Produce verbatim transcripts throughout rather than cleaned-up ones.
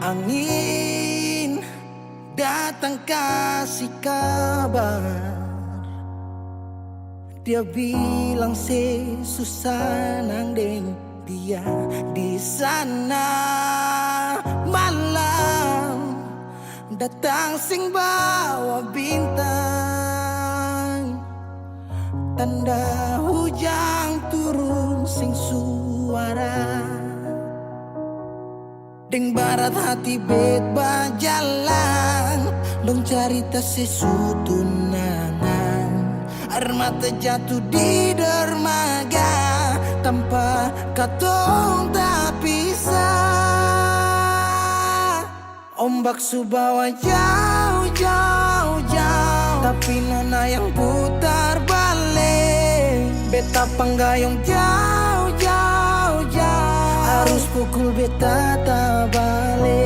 Angin datang kasi kabar, dia bilang se su sanang deng dia di sana. Malam datang seng bawa bintang, tanda hujang turun seng suara. Deng barat hati bet bajalang, dong carita se su tunangan. Aer mata jatu di dermaga, tampa katong tapisah. Ombak su bawa jauh, jauh, jauh, tapi nona yang putar bale. Beta panggayong jauh, jauh, jauh, arus pukul beta tabale.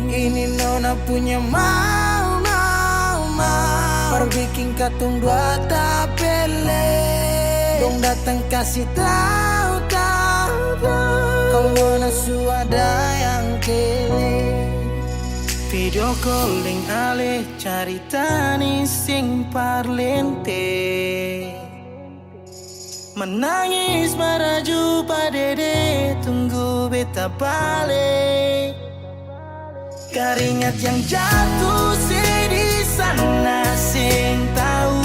Ini nona punya mau, mau, mau, par biking katong dua tapele. Dong datang kasi tau, tau, tau, kalo nona su ada yang kele. Video call deng ale, carita ni seng parlente. Manangis maraju pa dede, tunggu beta bale. Karingat yang jatuh se di sana, seng tau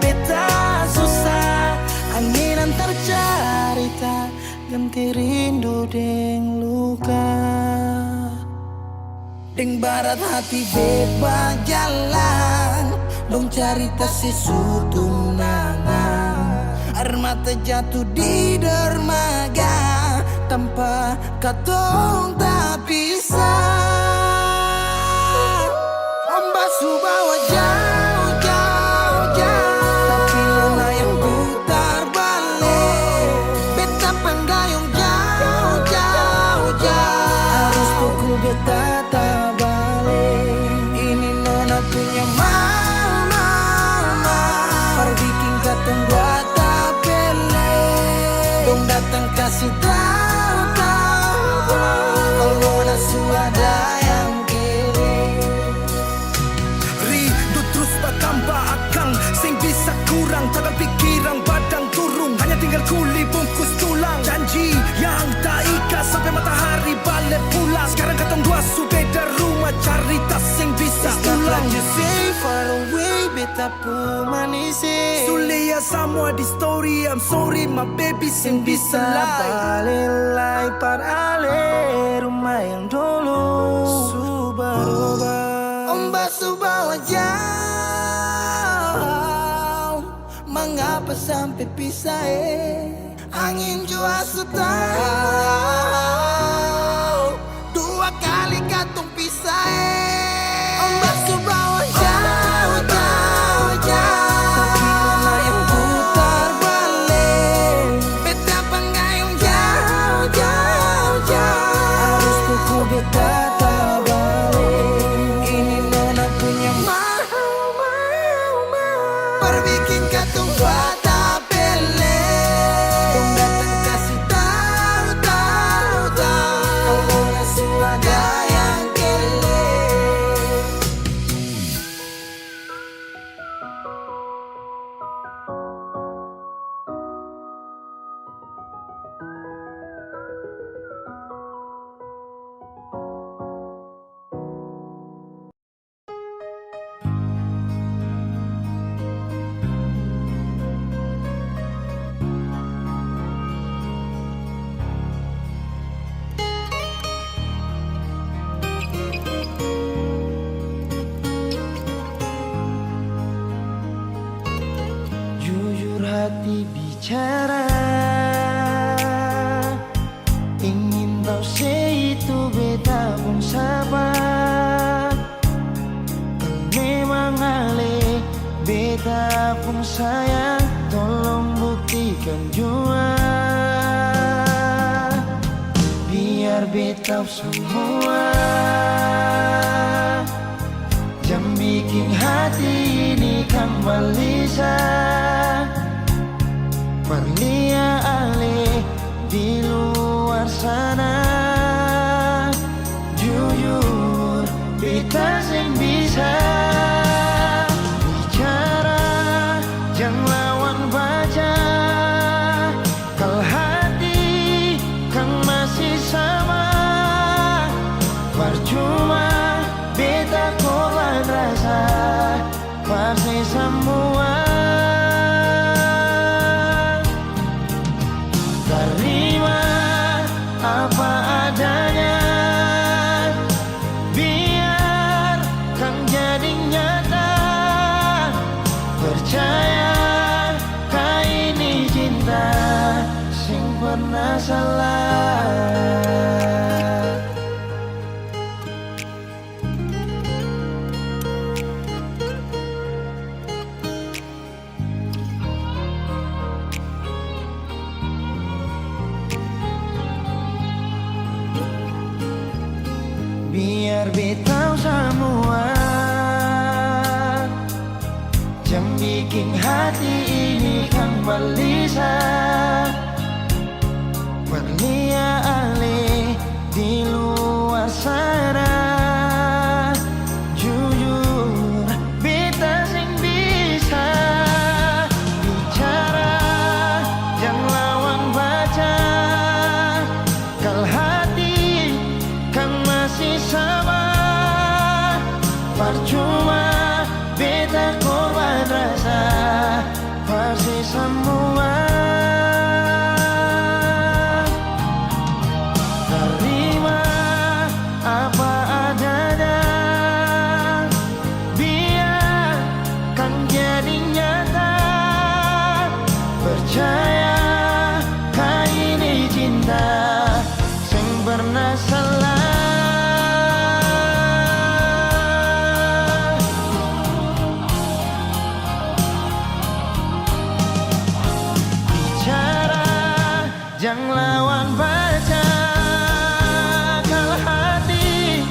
beta susah. Angin antar carita, ganti rindu deng luka. Deng barat hati bet bajalang, dong carita se su tunangan. Aer mata jatu di dermaga, tampa katong tapisah. Ombak su bawa jauh, jauh, jauh, tapi nona yang putar bale. Beta panggayong jauh, jauh, jauh, arus pukul beta tabale. Ini nona punya mau, mau, mau, par biking katong dua tapele. Dong datang kasi tau, tau, tau, kalo nona su ada yang kele. Rindu trus batamba akang, seng bisa kurang, tagal pikiran badang turung, hanya tinggal kuli bungkus tulang. Janji yang taikat sampe matahari bale pulang. Skarang katong dua su beda rumah, carita seng bisa ulang. It's not like you say far away, beta pung manis e. Su lia samua di story, I'm sorry my baby, seng bisa lai. Bale lai par ale rumah yang dolo su baroba. Ombak su bawa jauh, mangapa sampe pisah e? Angin jua su tau, dua kali katong pisah e. Ombak su bawa jauh, jauh, jauh, tapi nona yang putar bale. Beta panggayong jauh, jauh, jauh, arus pukul beta tabale. Ini nona punya mau, mau, mau, par biking katong dua tapele. Dong datang kasi tau, tau, tau, kalo nona su ada yang kele. Jujur hati bicara, ingin tau se itu beta pung sapa. Kalo memang ale beta pung sayang, tolong buktikan jua. Biar beta samua jang biking hati ini kang balisa. Par lia ale di luar sana, jujur Cuma beta korban rasa, pasti samua. Tarima apa adanya, biarkan jadi nyata. Percaya ka ini cinta seng pernah salah. Biar beta tau samua, jang biking hati ini kang balisa. Berlian ale di luar sana. Jujur, beta seng bisa bicara, jang lawan baca. Kal hati kan masih sama, parcuma beta korban rasa, pasti samua. Tarima apa adanya, biar kan jadi nyata. Percaya ka ini cinta seng pernah salah. Bicara jang lawan baca, kal hati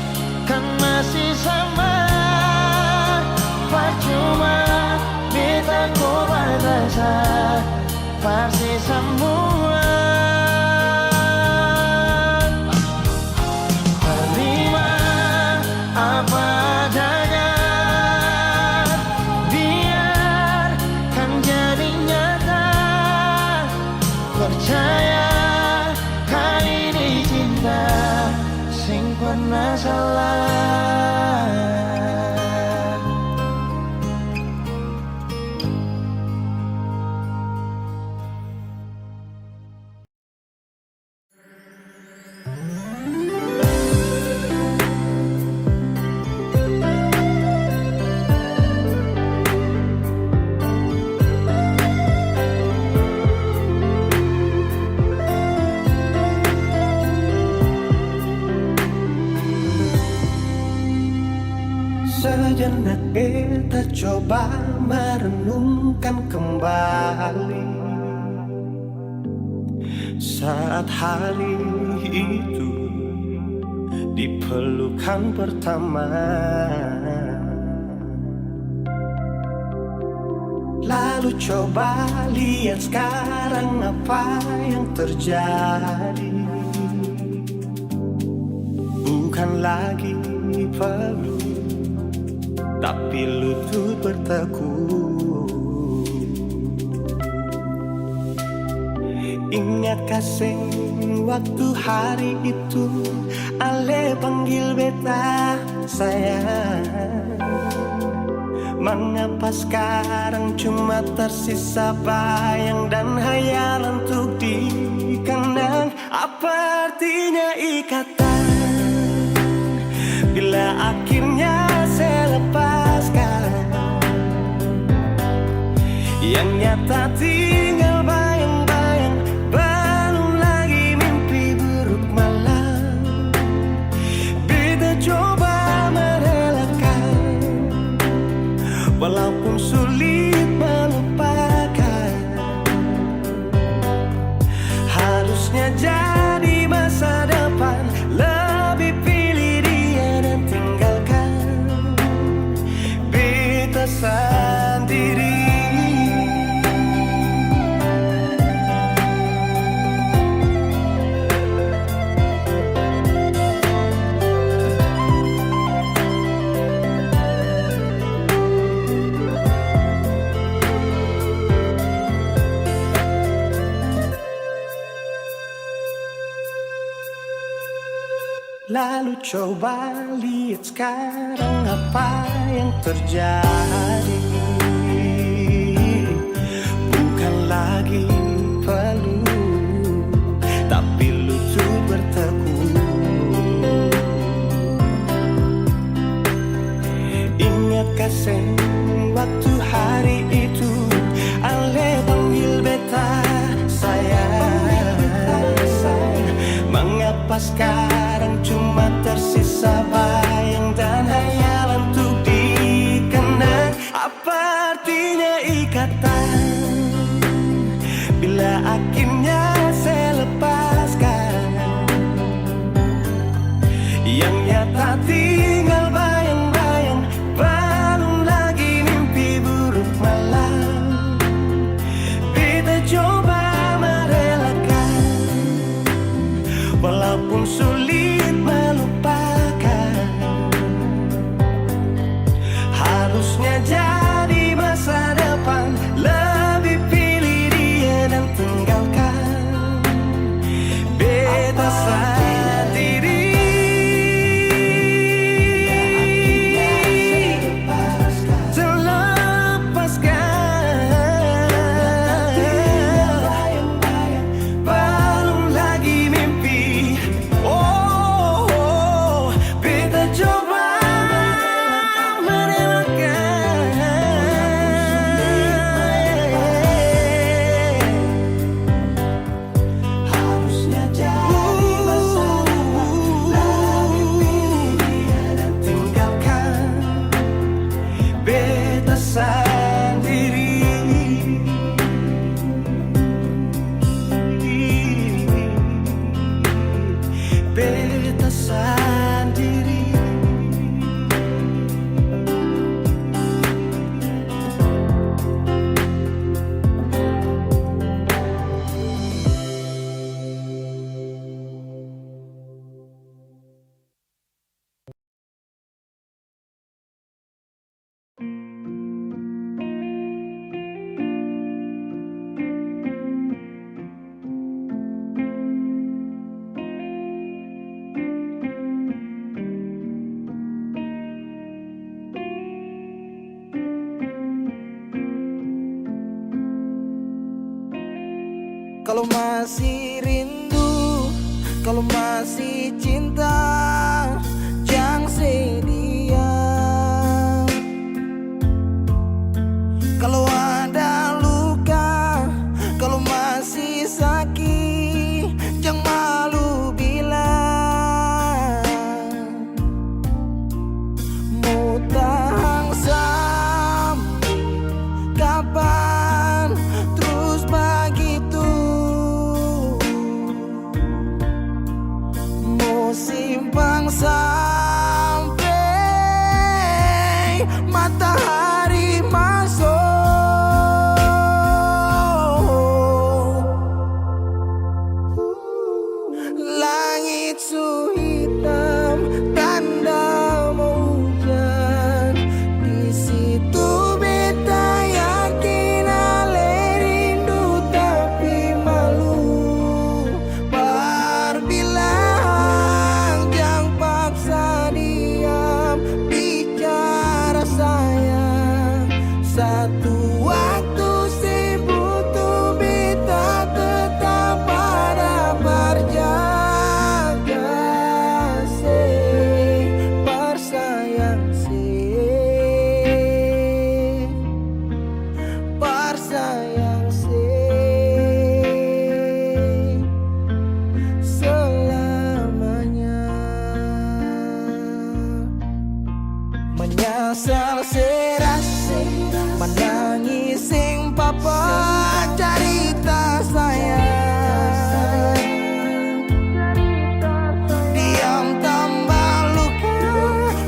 kan masih sama. Parcuma beta korban rasa, pasti samua. Tarima apa adanya, biar kan jadi nyata. Percaya ka ini cinta seng pernah salah. Sejenak beta coba merenungkan kembali saat hari itu di pelukan pertama. Lalu coba lihat sekarang apa yang terjadi. Bukan lagi peluk, tapi lutut bertekuk. Ingat ka seng waktu hari itu, ale panggil beta sayang? Mangapa skarang cuma tersisa bayang dan hayalan untuk dikenang? Apa artinya ikatan bila akhirnya se lepaskan? Yang nyata tinggal bayang-bayang, belum lagi mimpi buruk malam. Beta coba merelakan, walaupun sulit melupakan. Harusnya jadi masa depan, lebih pilih dia dan tinggalkan. Lalu coba lihat sekarang apa yang terjadi. Bukan lagi peluk, tapi lutut bertekuk. Ingatkah seng waktu hari itu, ale panggil beta sayang? Mangapa skarang cuma tersisa bayang dan hayalan untuk dikenang? Apa artinya ikatan bila akhirnya se lepaskan? Yang nyata tinggal bayang-bayang, balum lagi mimpi buruk malam. Beta coba merelakan, walaupun sulit melupakan. Harusnya jadi masa depan, lebih pilih dia dan tinggalkan beta sendiri. Terlepaskan, balum lagi mimpi. Oh, beta coba merelakan. Harusnya jadi masa depan, tapi pilih dia dan tinggalkan beta sandiri. Beta sandiri. Kalo masih rindu, kalo masih cinta, jang sedia. Kalo ada luka, kalo masih saki, jang malu bilang. Mo tahang sampe kapan trus bagitu? Mo simpang sampe matahari maso? Langit su hitam, tanda mo hujan. Di situ beta yakin ale rindu tapi malu. Par bilang jang paksa diam, bicara sayang. Satu waktu se butuh beta tetap ada, par jaga se, par sayang se, par sayang se selamanya. Manyasal se rasa, manangis seng papa, carita sayang. Diam tambah luka,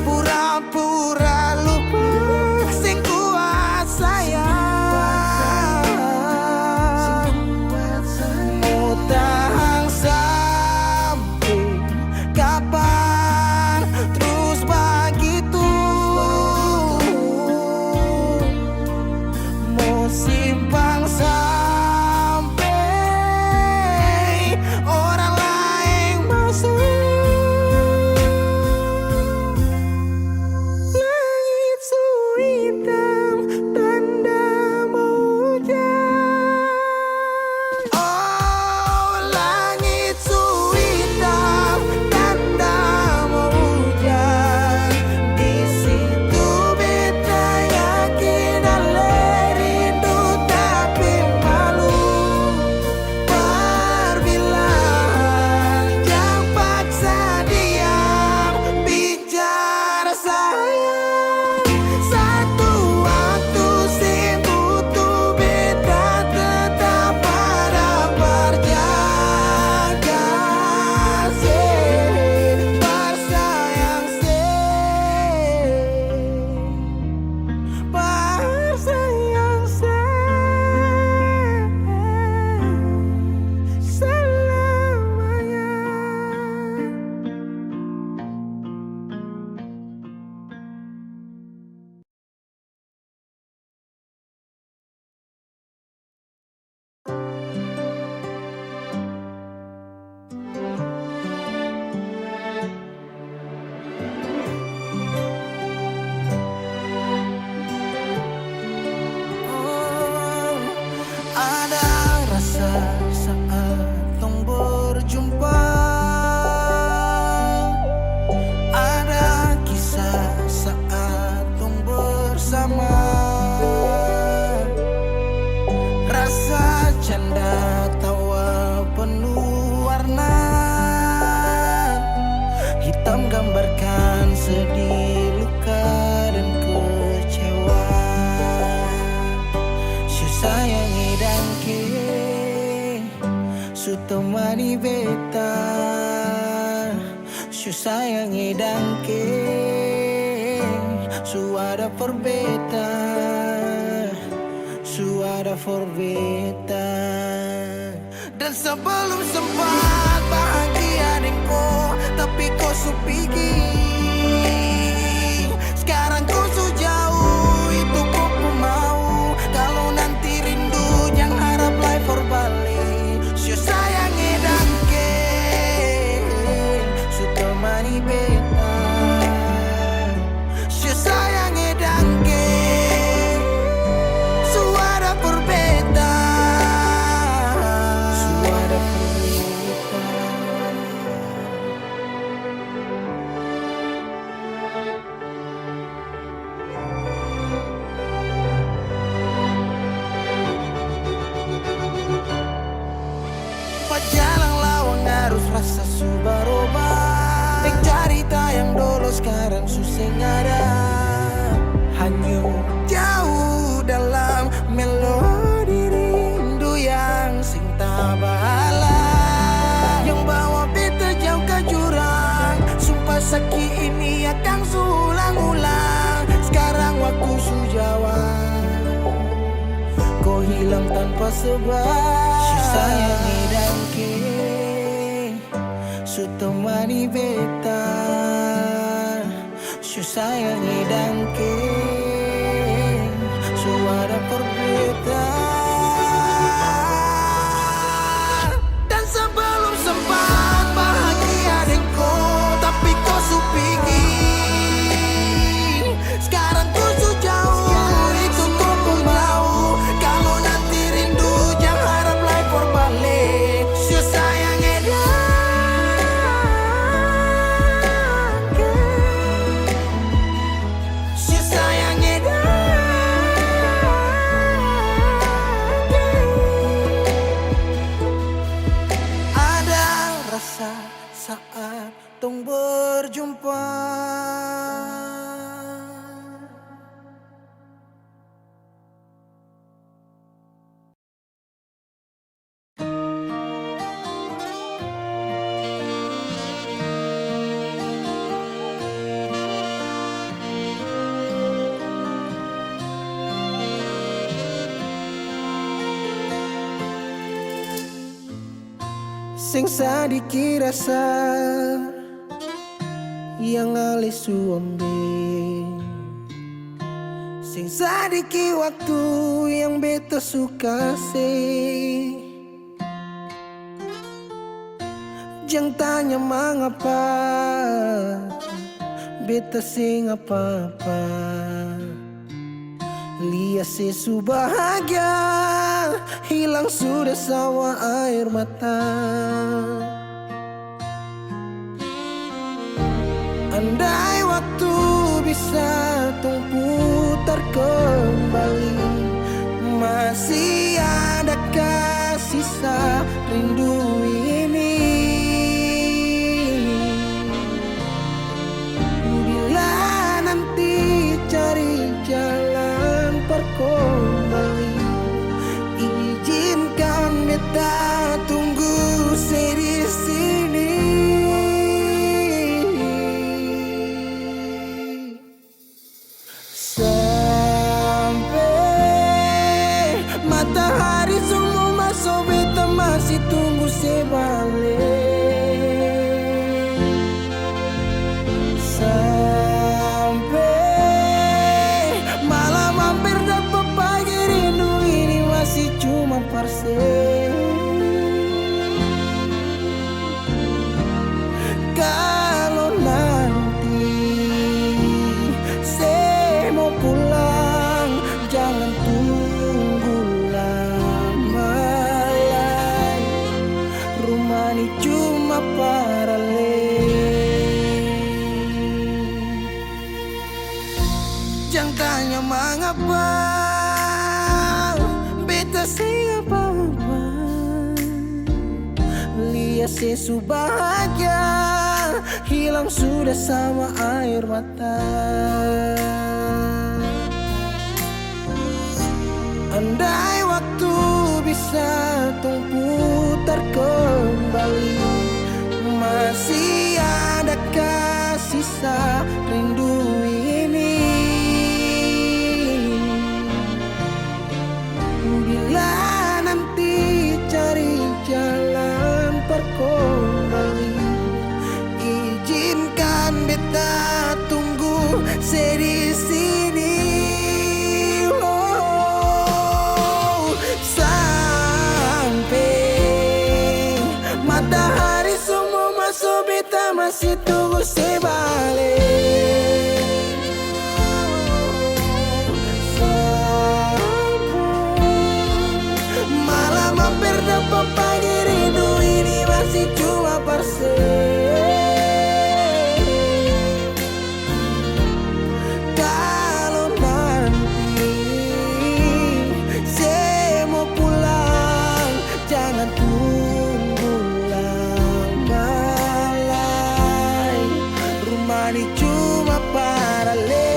pura-pura lupa, seng kuat sayang. Mo tahang sam- Kapan trus bagitu? Mo simpang sampe Sayang e dangke, su ada for beta, su ada for beta. Dan sebelum sempat bahagia deng ko, tapi ko su pigi. Skarang ko su jauh, itu ko pung mau. Kalo nanti rindu, jang harap lai for bale. Su sayang e dangke, su temani beta. Su sayang e dangke, su ada for beta, su ada for beta. Bajalang lawan arus rasa su barobah. Deng carita yang dolo skarang su seng ada. Hanyut jauh dalam melodi rindu yang seng tabala. Yang bawa beta jauh ka jurang. Sumpah saki ini akang su ulang-ulang. Skarang waktu su jauh. Ko hilang tanpa sebab. Su sayang e dangke, su temani beta. Su sayang e dangke, su ada for beta. Dan sebelum sempat bahagia deng ko, tapi ko su pigi. Skarang ko su jauh, itu ko pung mau. Kalo nanti rindu, jang harap lai for bale. Su sayang e dangke, su sayang e dangke. Ada rasa saat tong berjumpa. Seng sadiki rasa yang ale su ambe. Seng sadiki waktu yang beta su kase. Jang tanya mangapa, beta seng apa-apa. Lia se su bahagia, hilang sudah sawa aer mata. Andai waktu bisa tong putar kembali, masih adakah sisa rindu ini? Bila nanti cari jalan par kembali, izinkan beta tunggu se di sini. Sampe matahari su mo maso, beta masih tunggu se bale. Sampe malam amper dapa pagi, rindu ini masih cuma par se. Kalo nanti se mo pulang, jangan tunggu lama lai. Rumah ni cuma par ale. Jang tanya mangapa, beta seng apa-apa. Lia se su bahagia, hilang sudah sama air mata. Andai waktu bisa tong putar kembali, masih adakah Sa rindu ini. Bila nanti cari jalan par kembali, izinkan beta tunggu se di sini. Oh, sampe matahari su mo maso, beta masih tunggu se bale. Malam amper dapa pagi, rindu ini masih cuma par se. Kalo nanti se mo pulang, jangan tunggu lama lai. Rumah ni cuma par ale.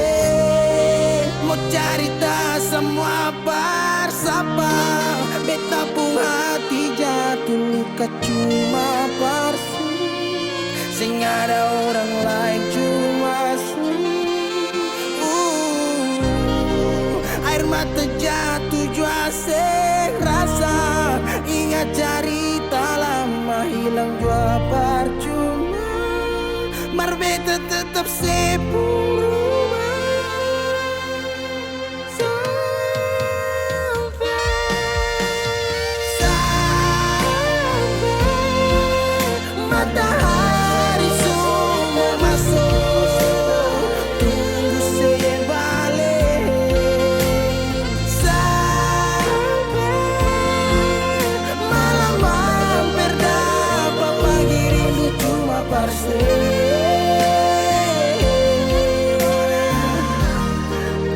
Mo carita samua par sapa? Beta pung hati jatuh luka cuma par su. Seng ada orang lain, cuma su. Uh, aer mata jatuh jua seng rasa. Ingat carita lama, hilang jua parcuma. Mar beta tetap se pung rumah. Sampe, sampe matahari su mo maso, tunggu se bale. Sampe malam amper dapa pagi, rindu cuma par se.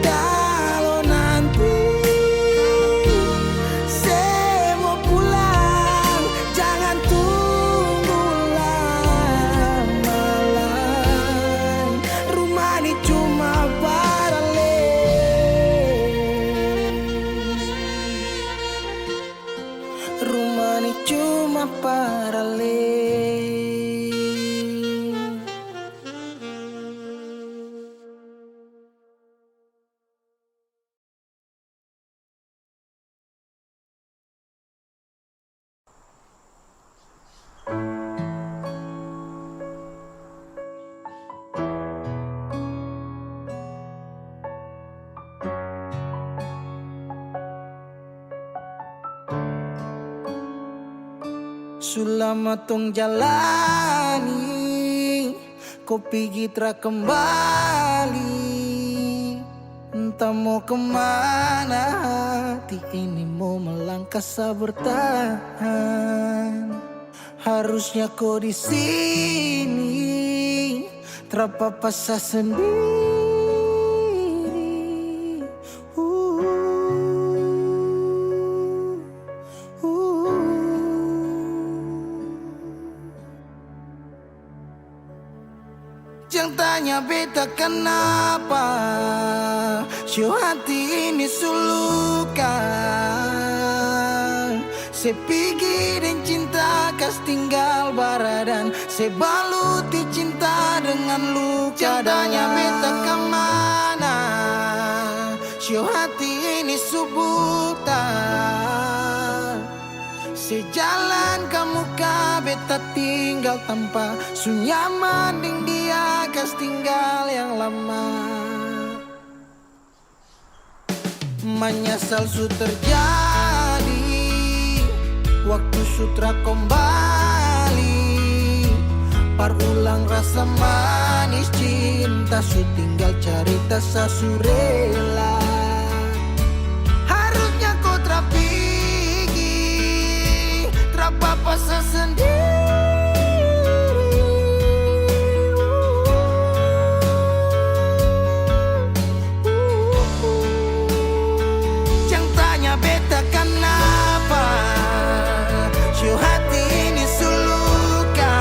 Kalo nanti se mo pulang, jangan tunggu lama lai. Rumah ni cuma par ale. Rumah ni cuma par ale. Su lama tong jalani, ko pigi tra kembali. Entah mo kemana, hati ini mo melangkah sa bertahan. Harusnya ko di sini, tra papa sa sendiri. Uh, uh. Jang tanya beta kanapa, sio hati ini su luka. Se pigi deng cinta, kas tinggal baradan, se baluti cinta dengan luka. Jang tanya beta kamana, sio hati ini su buta. Se jalan kamuka beta tinggal tampa, su nyaman deng dia, kas tinggal yang lama. Manyasal su terjadi, waktu su tra kombali. Par ulang rasa manis cinta, su tinggal carita sa su rela. Harusnya ko tra pigi, tra papa sa sendiri. Jang tanya beta kanapa, sio hati ini su luka.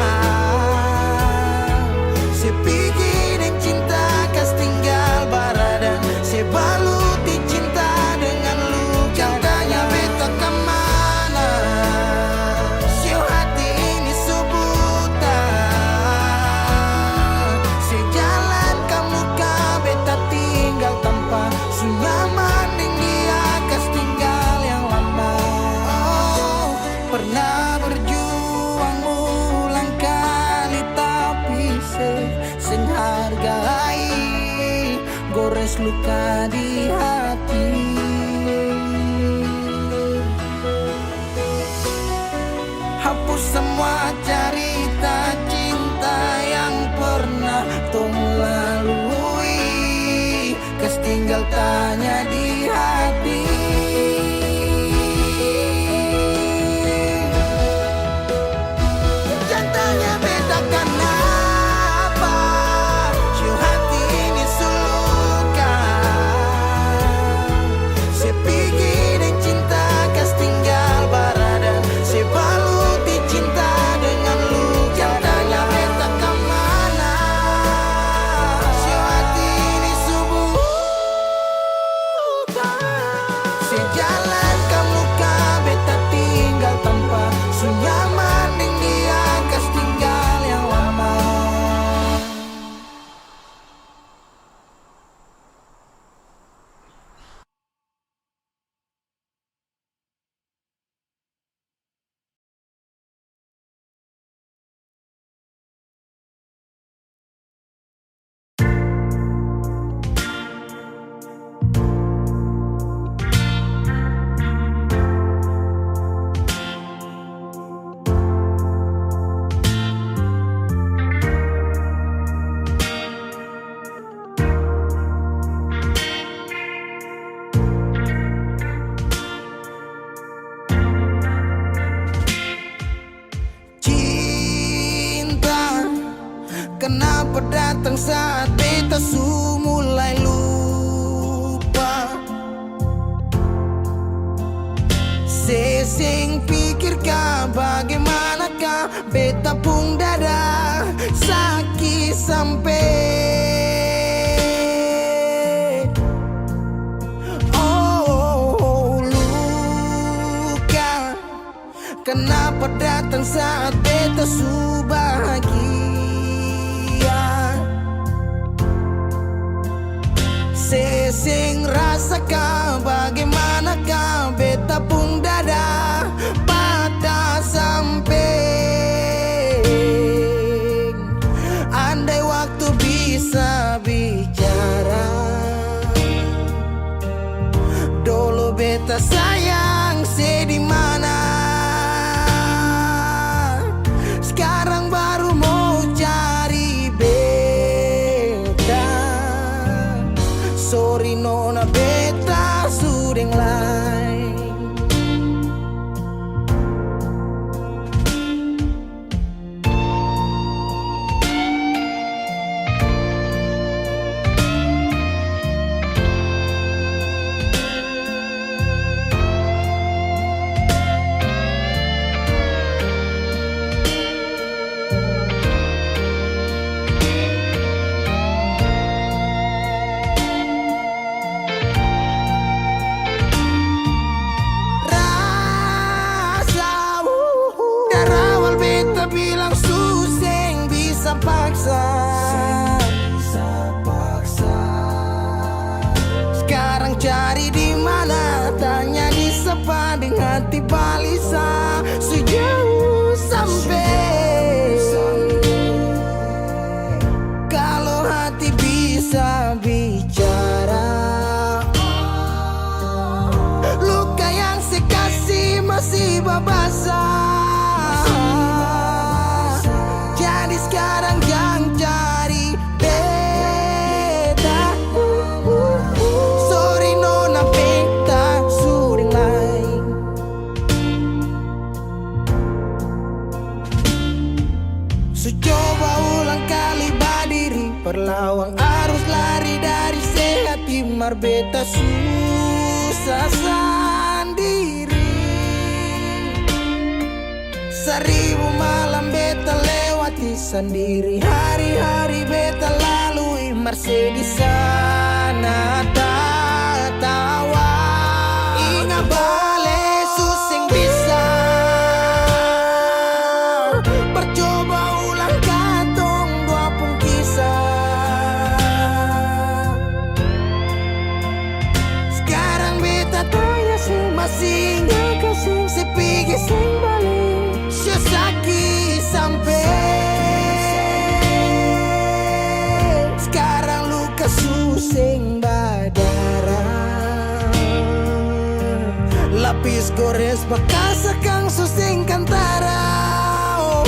Se pigi deng cinta, kas tinggal baradan, se baluti cinta dengan luka. Jang tanya beta kamana, sio hati ini Gores luka di hati. Hapus samua carita cinta yang pernah tong lalui. Kas tinggal tanya di hati. Jang tanya beta kanapa, su hati ini su luka. Se pigi deng cinta kas tinggal barada, se baluti cinta dengan luka. Jang tanya beta kamana, su hati ini su buta. Se jalan kam luka beta tinggal tampa su nyaman deng dia kas tinggal yang lama. Cinta, kanapa datang saat beta su mulai lupa? Se seng pikir ka, bagaimana ka beta pung dada saki sampe. Oh, luka. Kanapa datang saat beta su bahagia? Se seng rasa ka, bagaimana ka beta pung dada patah sampe. Andai waktu bisa bicara, dolo beta sayang se di mana? Skarang baru mo cari beta. Sori nona, beta su deng laeng. Rasa, uh, uh. Dari awal beta bilang su seng bisa paksa. Skarang cari di mana? Tanya di sapa deng hati balisa. Su jauh sampe. Kalo hati bisa bicara, luka yang se kasi masi babasa. Jadi skarang jang cari beta. Sori nona, beta su deng laeng. Su coba ulang kali badiri, par lawang arus lari dari se hati, mar beta susah sandiri. Saribu malam beta lewati sandiri, hari-hari beta lalui, mar se di sana tatawa. Inga bale su seng bisa, par coba ulang katong dua pung kisah. Skarang beta tanya, se masi inga ka seng? Se pigi seng bale, se saki sampe. Skarang luka su seng badara. Lapis gores bakas akang su seng kantara. Oh,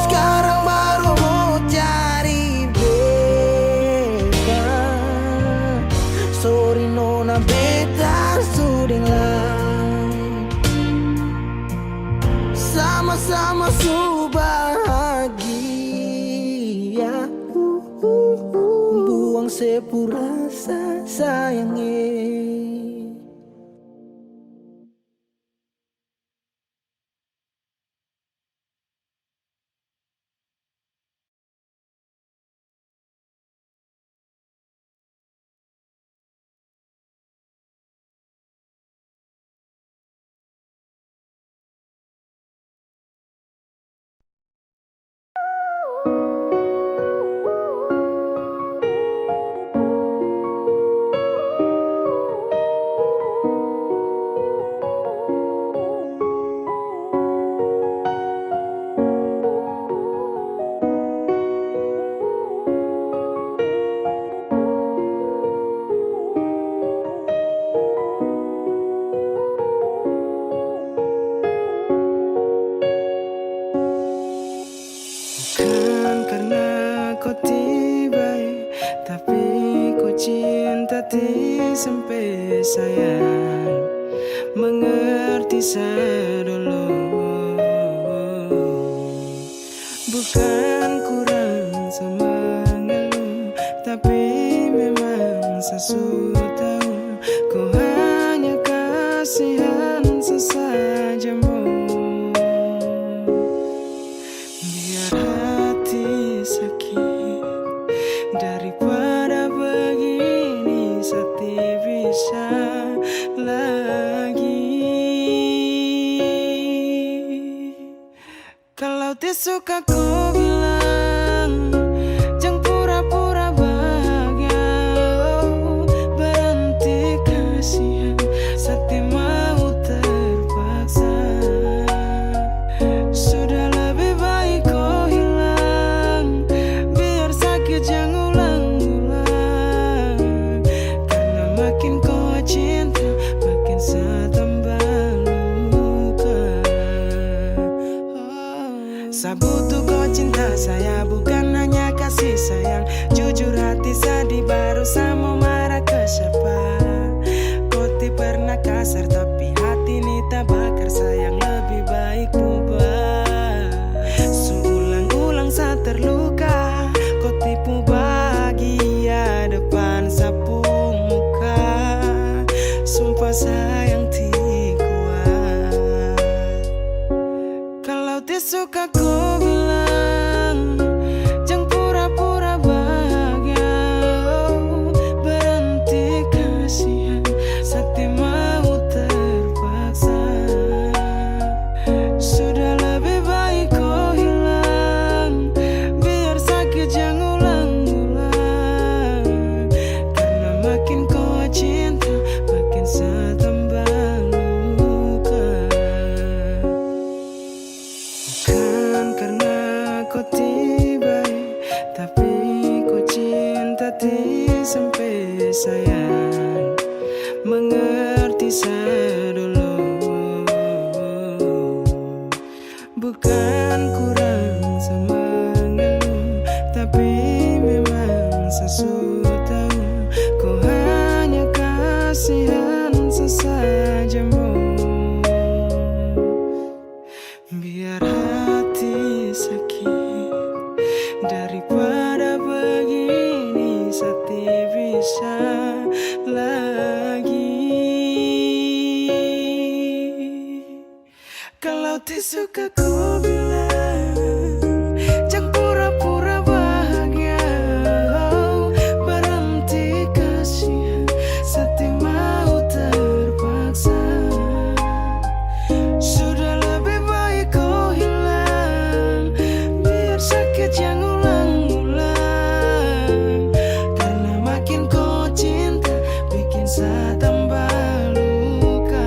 skarang baru mo cari beta. Sori nona, beta su deng laeng. Sama-sama su bahagia. Buang se pu rasa sayang e. Bukan karna ko ti bae, tapi ko cinta ti sampe sayang, mengerti sa dolo. Bukan kurang sa mangalu, tapi memang sa su tau, ko hanya kasihan sa saja mo. Biar hati sakit, daripada begini sa ti bisa lagi. Kalau ti suka ko bilang, jang pura-pura bahagia, oh, berhenti kasihan, sa ti mau terpaksa. Sudah lebih baik ko hilang, biar sakit jang ulang-ulang. Karna makin ko cinta, makin sa tambah luka. Sa butuh ko cinta saya, bukan hanya kasih sayang. Jujur hati sadih, baru sa mo marah ke siapa? Ko ti pernah kasar, tapi hati ni tabakar. Sayang lebih baik ubah. Su ulang-ulang sa terluka, ko ti pu bahagia depan sa pu muka. Sumpah sayang ti kuat. Kalau ti suka ko bilang, jang pura-pura bahagia, oh, berhenti kasihan, sa ti mau terpaksa. Sudah lebih baik ko hilang, biar sakit jang ulang-ulang. Karna makin ko cinta, makin sa tambah luka. Bukan karna ko ti bae, tapi ko cinta ti sampe sayang. Mengerti sa dolo. Bukan kurang sa mangalu, tapi memang sa su tau, ko hanya kasihan sa saja mo. Biar hati sakit, daripada begini sa ti bisa lagi. Kalau ti suka ko bilang, jang pura-pura bahagia, oh, berhenti kasihan, sa ti mau terpaksa. Sudah lebih baik ko hilang, biar sakit jang ulang-ulang. Karna makin ko cinta, bikin sa tambah luka.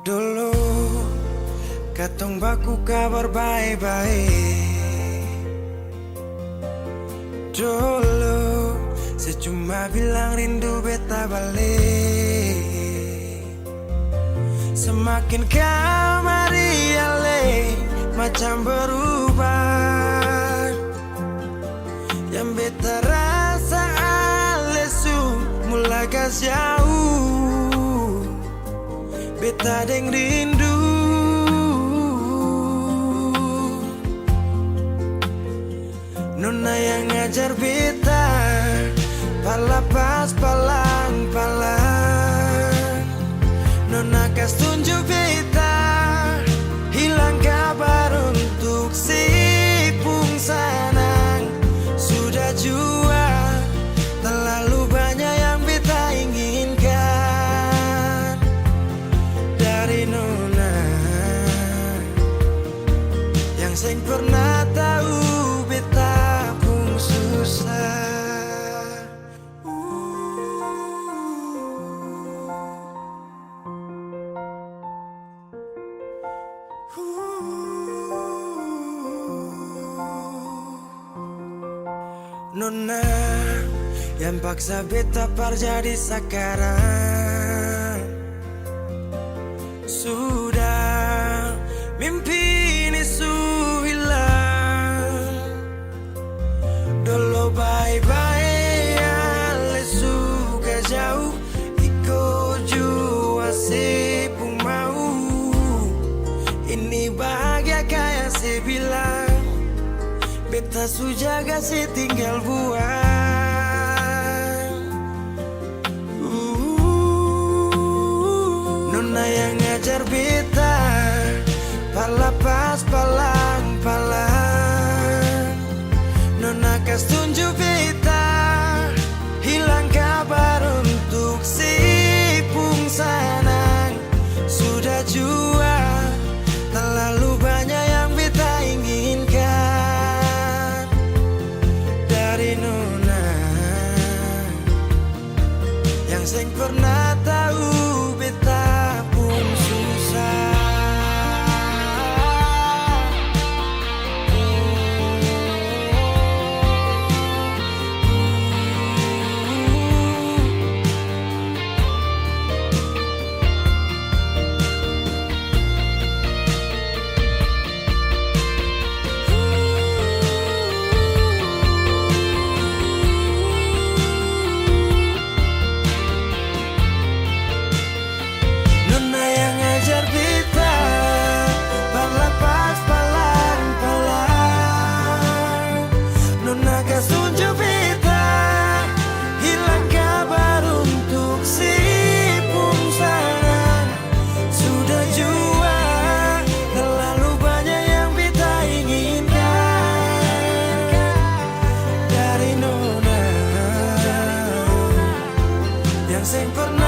Dolo katong baku kabar bae-bae. Dolo se cuma bilang rindu beta bale. Semakin kamari ale macam berubah. Yang beta rasa ale su mula kas jauh. Beta deng rindu. Nona yang ajar beta par lapas palang-palang. Nona kas tunju beta hilang kabar untuk se pung sanang. Sudah jua talalu banya yang beta inginkan dari nona. Yang seng pernah tau beta pung susah. Nona yang paksa beta par jadi sakarang. Sudah mimpi ini su hilang. Dolo bae-bae ale su ka jauh, iko jua se pung mau. Ini bahagia kaya se bilang, beta su jaga se tinggal buang. Nona yang ajar beta par lapas palang-palang. Nona kas tunju beta hilang kabar untuk se pung sanang. Sudah jua talalu banya yang beta inginkan dari nona. Yang seng pernah tau beta pung susah. Nona yang ajar beta par lapas palang-palang. Nona kas tunju beta hilang kabar untuk se pung sanang. Sudah jua talalu banya yang beta inginkan dari nona. Yang seng pernah